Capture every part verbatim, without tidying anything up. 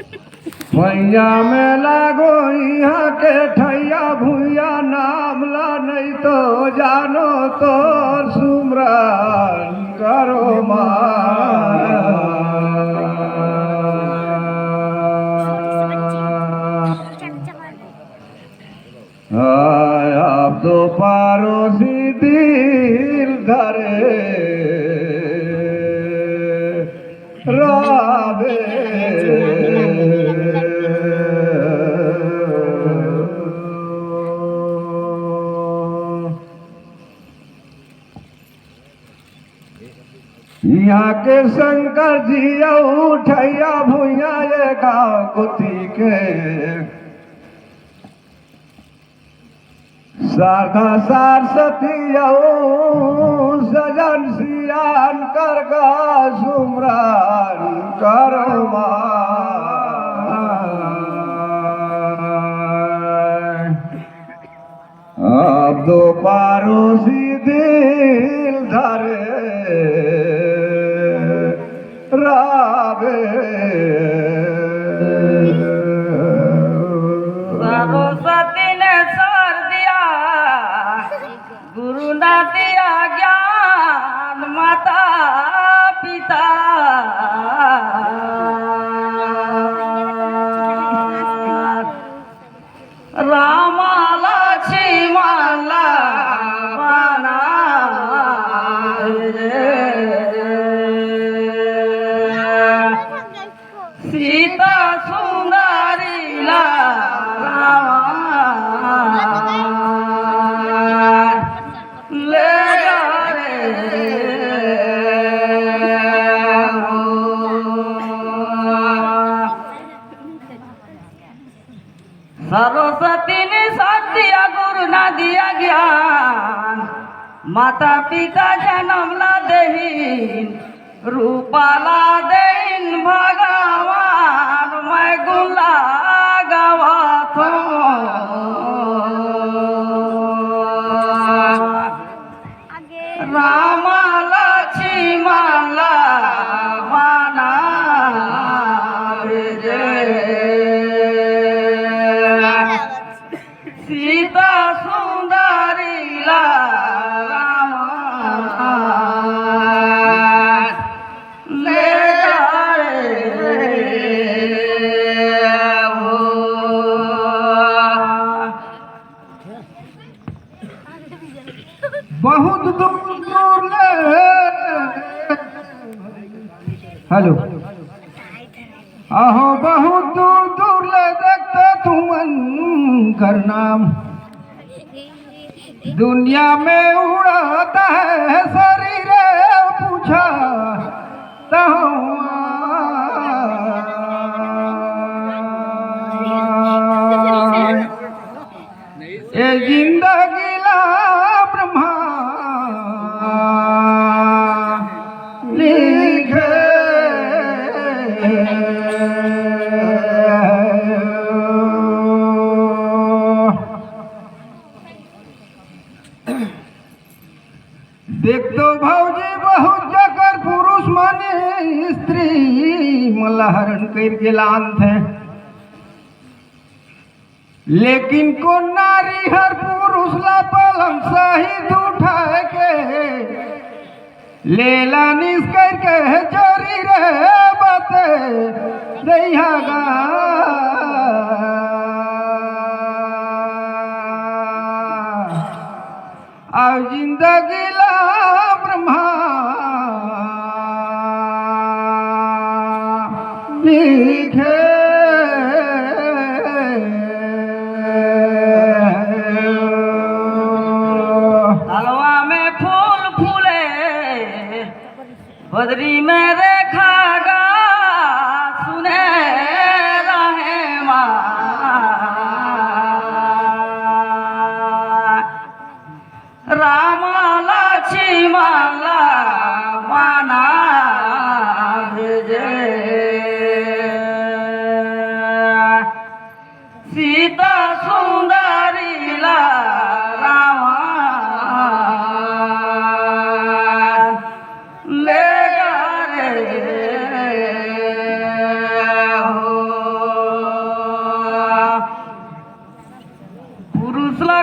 भैया में लागो इहाँ के ठैया भुइया, नाम ला नहीं तो जानो तोर सुमरन करो माँ। हाय, अब तो परोसी दिल धरे रावे। इहाँ के शंकर जी अउ ठैया भुइया ये गाँव कोती के। शारदा सरस्वती अउ सजन सियान कर गा सुमरन करो माँ। अब तो परोसी दिल धरे रावे। सरस्वती ने सर दिया, गुरु ने दिया ज्ञान, माता पिता। राम लक्ष्मण ला बनाए रे। सीता सुंदरी ला रावण ले गा रे। सरस्वती ने सर दिया, गुरु ने दिया ज्ञान, माता पिता जनम ला देहिन, रूपा ला देहिन भगवान, मैं गुण ला गावत हूँ। राम लक्ष्मण ला बनाए रे। सीता सुंदरी ला रावण ले गा रे। बहुत दूर दूर ले, हेलो, अहो बहुत दूर दूर ले देखते तुमन कर नाम, दुनिया में उड़ाता है शरीर पूछा तहुआ। ए जिंदगी ला ब्रह्मा लिखे। देख तो भौजी बहुत जकर पुरुष मन स्त्री मन ला हरण करके लानथे। लेकिन कोन नारी हर पुरुष ला पलंग सहित उठाए के लेला निस करके चोरी रे बते दइहा गा। अउ जिंदगी ला ब्रह्मा लिखे। तलवा में फूल फूले, बदरी में रेखा गा सुने रहे माँ। राम लक्ष्मण ला बना भेजे, सीता सुंदरी ला रावण ले गा रे।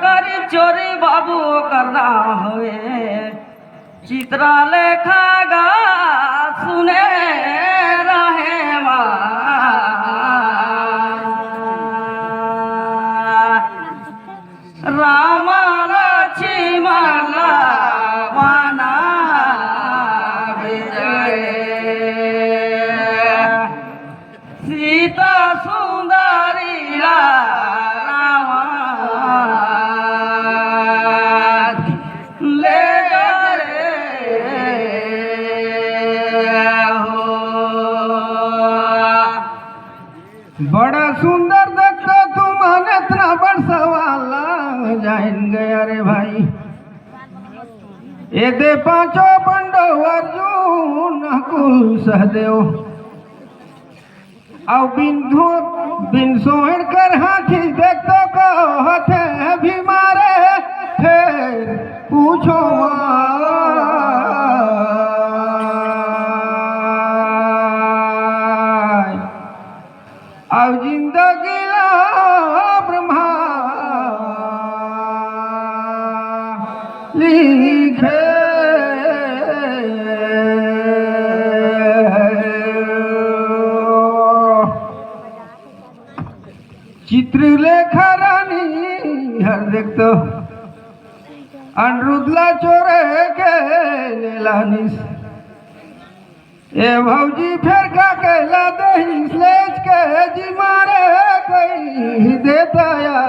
करी चोरी बाबू ओकर नाम हवे चित्रलेखा गा। सुने रहे मा राम लक्ष्मण ला बना विजय। सीता सुंदरी ला रावण ले जा रे हो। बड़ा सुंदर देखतो तुमन इतना बड़ सवाल ला जान गया रे भाई। ए दे पांचों पंडव अर्जुन नकुल सहदेव अउ बिन धो बिन सोहर कर हाथी देखतो कहत हे भी मारे फेर पूछो माय। अउ जिंदगी ला ब्रह्मा लिखे। चित्रलेखा रानी हर देखतो अनिरुद्ध ला चोरे के ले लानिस। ए भौजी फेर का कहला दहिस लेच के जी मारे कही देता या।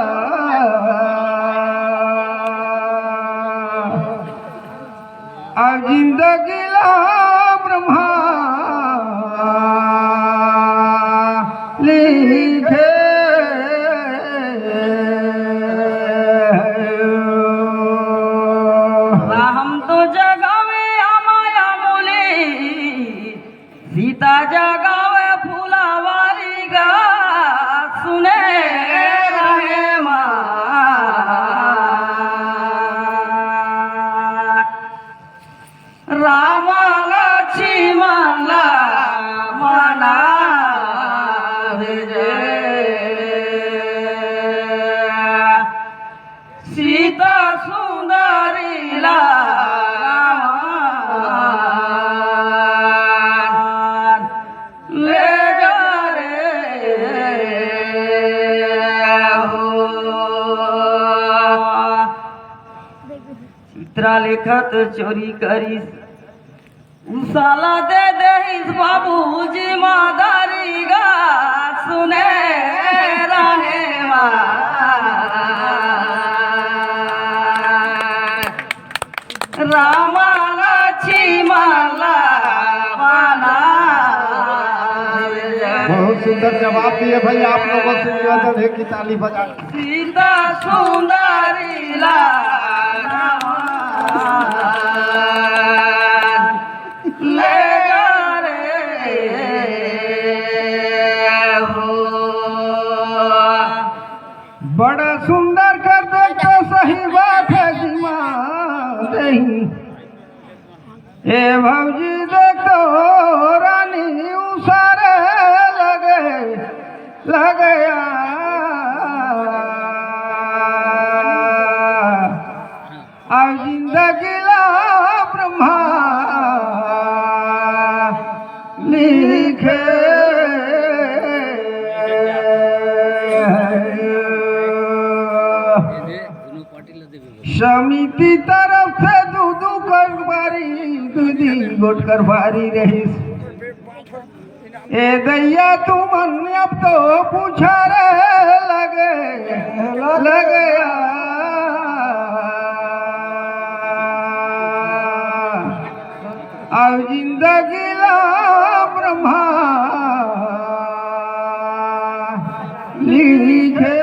आ जिंदगी ला ब्रह्मा लिखे। राम तो जगावे माया बोले सीता जगावे फुलवारी गा। सुने रहे मा राम लक्ष्मण ला मना विजय। सीता सुंदरी ला रावण ले जा रे हो। चित्रलेखा तो चोरी करिस, उसाला दे देहिस बाबू जिम्मेदारी गा। सुने रहे मा राम लक्ष्मण ला बना। बहुत सुंदर जवाब दिए भाई, आप लोगों से निवेदन है कि ताली बजा। सीता सुंदरी ला रावण ले जा रे हो। बड़ा सुंदर कर दे तो सही बात है जी माँ दही। ए भौजी देख तो रानी उसारे लगे, लगे आ। आ जिंदगी ला ब्रह्मा लिखे। समिति तरफ से दू दू कर बारी, दू दी गोट कर बारी रहिस। ए दैया तुमन अब तो पूछा रे लगे, लगे आ। अब जिंदगी ला ब्रह्मा लिखे।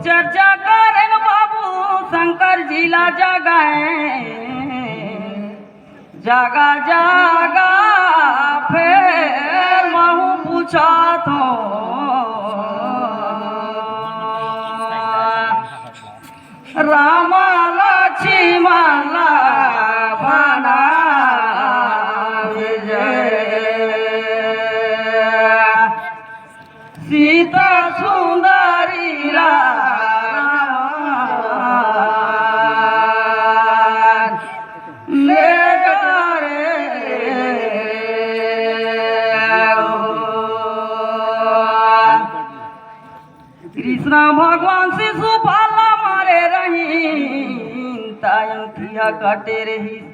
चर्चा करेन बाबू शंकर जी ला जगाए, जगा जगा फेर महू पूछत हो। राम लक्ष्मण ला बना विजय। भगवान शिशुपाल ला मारे रहिन, त अंखिया कटे रहिस।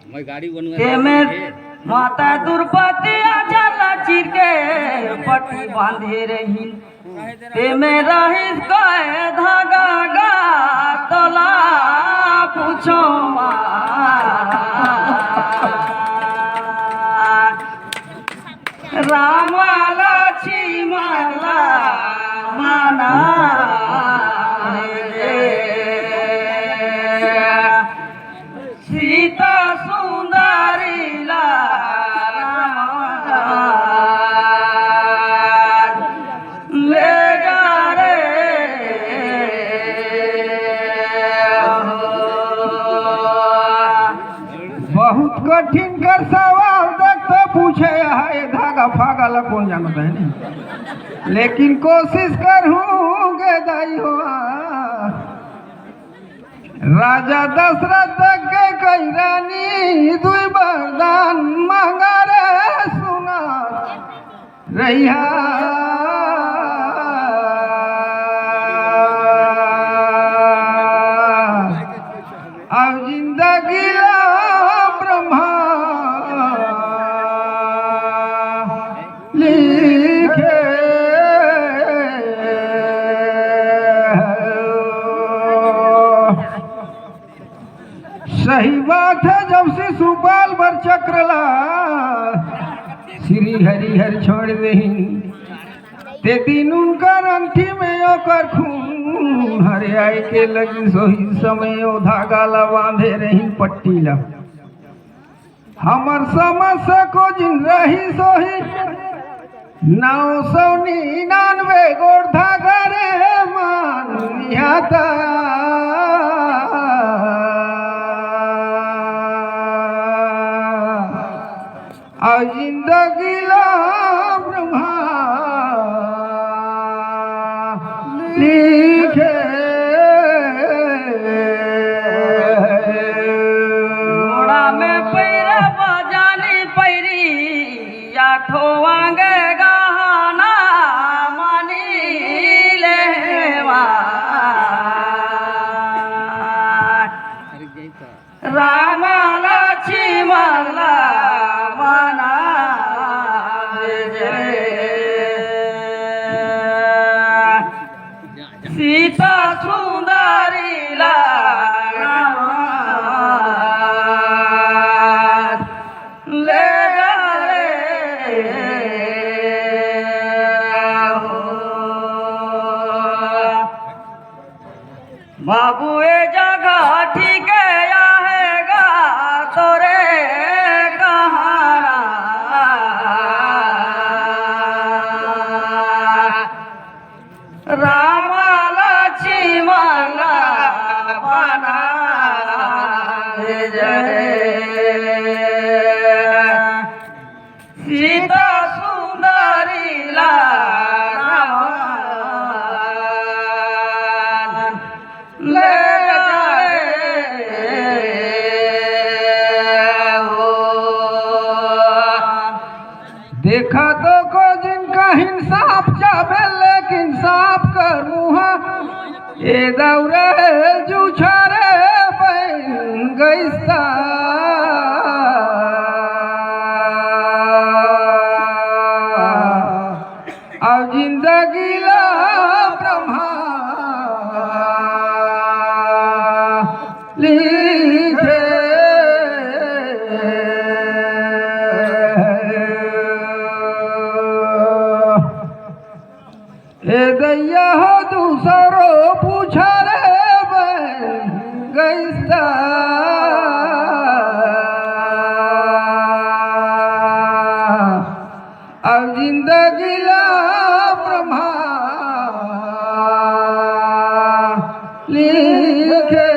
मैं गाड़ी बनवा तेमे माता दुर्पति अचल ला चीर के पट्टी बांधे रहिन। तेमे रहिस कहे धागा गा तोला पूछो मा। राम लक्ष्मण ला मना रे, सीता सुंदरी ला ले जा रे। बहुत कठिन कर सवाल देख तो पूछे है, धागा फागा ला कौन जानता है नहीं, लेकिन कोशिश करहूँ गे दाई हो। राजा दशरथ के कई रानी दुई वरदान मांगा रे सुना रहिया। अब जिंदगी ला ब्रह्मा लिखे। सही बात है, जब शिशुपाल बर चक्र ला श्री हरि हर छोड़ देहिन, ते दिन उनकर अंठी में ओकर खून हरे आए के लगिस, ओही समय ओ धागा ला बांधे रहिन पट्टी ला। हमर समस्या को जिन रहिस ओही नौ सौ निन्यानवे गोड़ धागा रे मान निहाता। अउ जिंदगी ला ब्रह्मा लिखे। घोड़ा में पैरा बजानी पैरी, आठों अंग गहना मानी लेवा। राम लक्ष्मण ला मना रे। सीता सुंदरी ला राम ले जा रे हो। बाबू, ए जगह ठीक आहे गा तोरे कहाना। राम लक्ष्मण बना जय। सीता सुंदरी ला राम ले जाए हो। देखा तो को जिनका हिंसा चाबे, लेकिन सांप कर मुहा ए दौरे जुझारे बन गइस्ता। अउ जिंदगी ला ब्रह्मा लिखे। ए दैया हो दूसरो पूछा रे बन गइस्ता। अब जिंदगी ला ब्रह्मा लिखे।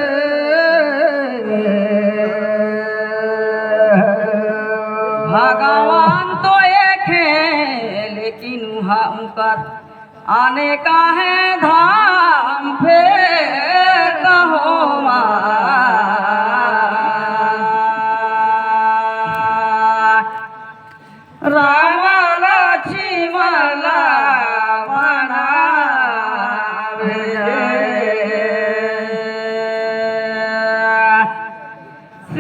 भगवान तो एक है, लेकिन उहाँ उनकर अनेक हे धाम फेर कहोमा। राम लक्ष्मण ला बना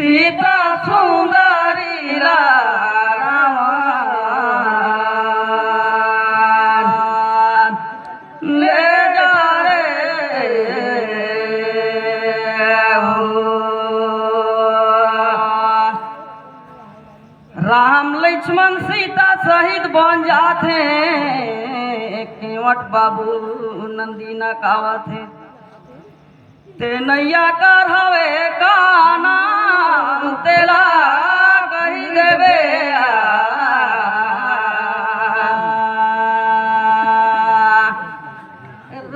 सीता सुंदरी ला रावण ले जा रे हो। राम लक्ष्मण सीता सहित बन जाथे, केवट बाबू नंदी नकावथे। ते नैया कर हवे का नाम, तेला कहि देबे।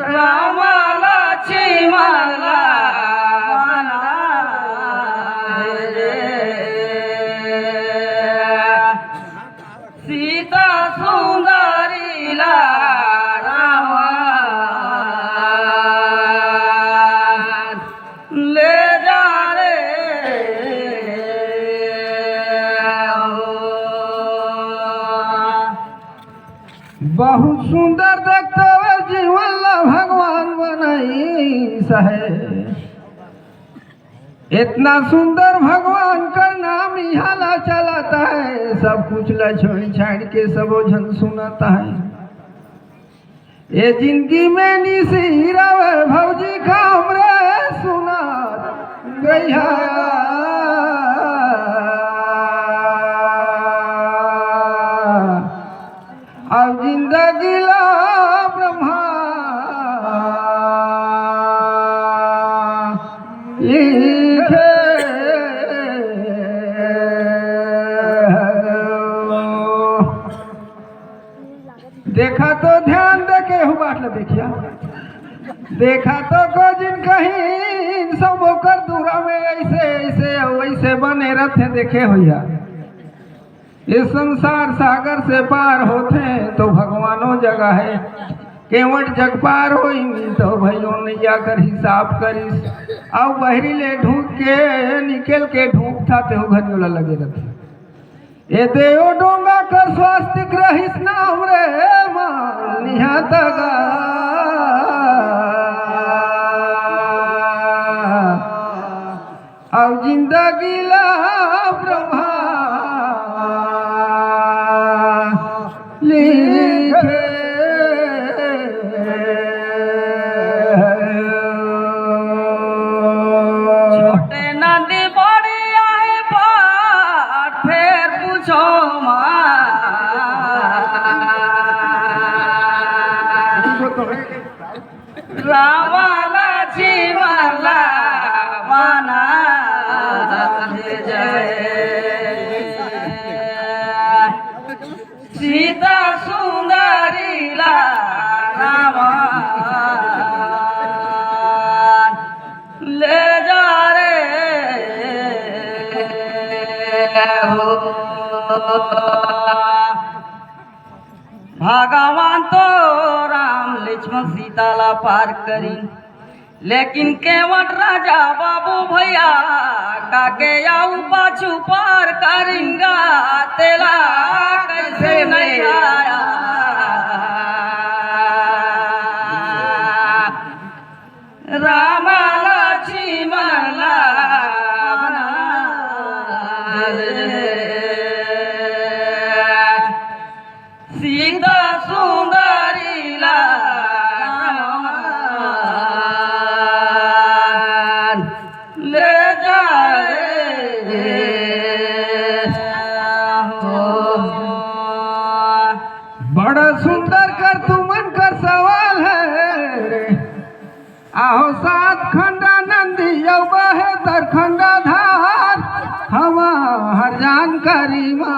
राम लक्ष्मण ला बना दे। सीता सुंदरी ला रावण ले जा रे हो। बहुत सुंदर देखते हुए जीवन ला भगवान बनाई सहे। इतना सुंदर भगवान कर नाम इहाँ ला चलत हे, सब कुछ ला छोड़ छाड़ के सबो झन सुनत हे। ए जिंदगी में निसी रवे भौजी काम रे सुनत गइहा। अब जिंदगी ला ब्रह्मा लिखे। देखा तो ध्यान दे के हु बात ल देखिया। देखा तो को जिन कहीं सब ओकर दूरा में ऐसे ऐसे वैसे बने रहते देखे होइया। ये संसार सागर से पार होथे तो भगवानो जगह हे। केवट जग पार होइनी तो भइयो नैया कर हिसाब करिस। अउ बहरी ले ढूक के निकल के ढूकथा तेहू घनी ओला लगे रथे। ए देव डोंगा कर स्वास्तिक रहिस नाम रे मान निहा तगा। अब जिंदगी ला ब्रह्मा लिखे। छोटे नंदी बड़ी आए पार, फेर पूछो माँ। रावण जीवन ला बना दे जय। सीता सुंदरी ला रावण ले जा रे हो। भगवान तो राम लक्ष्मण सीता ला पार करिन, लेकिन केवट राजा बाबू भैया काके आऊ पाछू पार करिन गा, तेला कैसे नहीं आया। राम लक्ष्मण ला सीता सुंदरी ला ले जाए हो। बड़ा सुंदर कर तुमन कर सवाल हे रे। आहो सात खंडा नंदी अउ बहे दर खंडा धार, हमार जानकारी मा।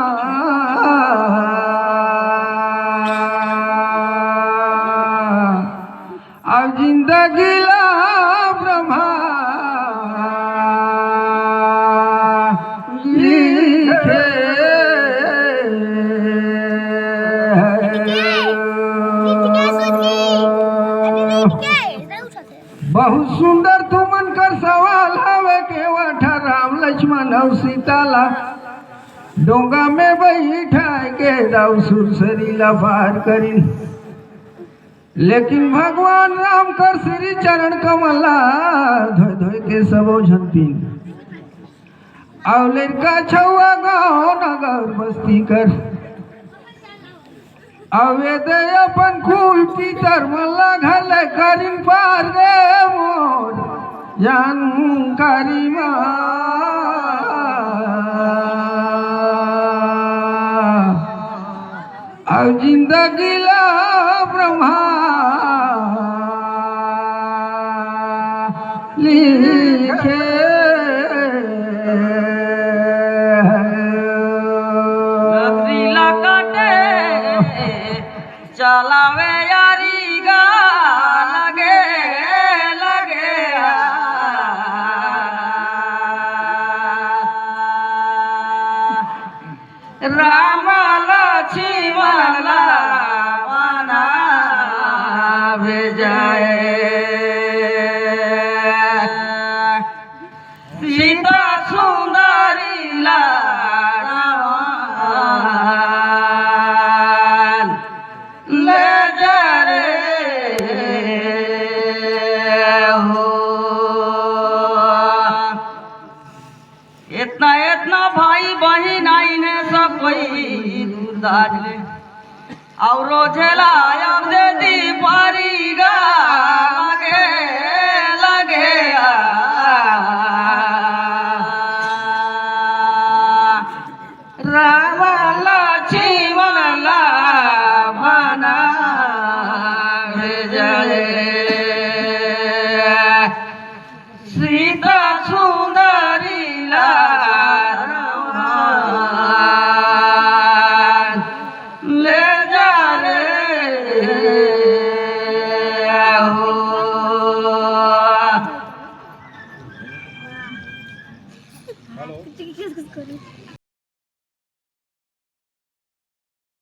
अब जिंदगी ला ब्रह्मा लिखे। बहुत सुंदर तुमन कर सवाल हवे के वठा राम लक्ष्मण अउ सीता ला डोंगा में बैठा के दाऊ सुरसरी ला पार करिन। लेकिन भगवान राम कर श्री चरण कमल ला धोए धोए के सबो झन पीन। अउ लड़का छउवा गाँव नगर बस्ती कर, अउ ए दे अपन कुल पितर मन ला घले करिन पार रे मोर जानकारी मा। अउ जिंदगी ला ब्रह्मा लिखे। लकड़ी ला काटे, चलावे यारी गा लगे, लगे आ। राम लक्ष्मण ला बना भेजाए, सीता सुंदरी ला रावण ले जा रे हो। इतना, इतना भाई बहिन आइन हे, सब कोई दूर दाज ले। अउ रोजे ला अउ दे दी पारी गा लगे, लगे आ। राम लक्ष्मण ला बना भेजले, सीता सुंदरी ला रावण ले जा रे हो।